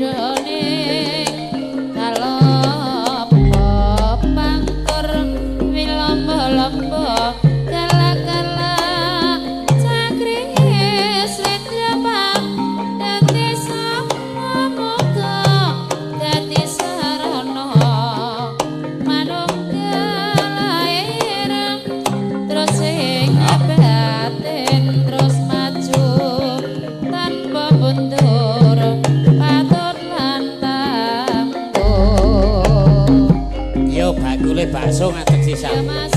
Padane kalopo pangkur wilombo-lombo kala-kala cakringe slendra dadi samuga dadi sarana manunggal lair terus ing batin terus maju tanpa mundur patut lan tangguh. Yo bakule bakso ngadeg Ya sisan. Mas.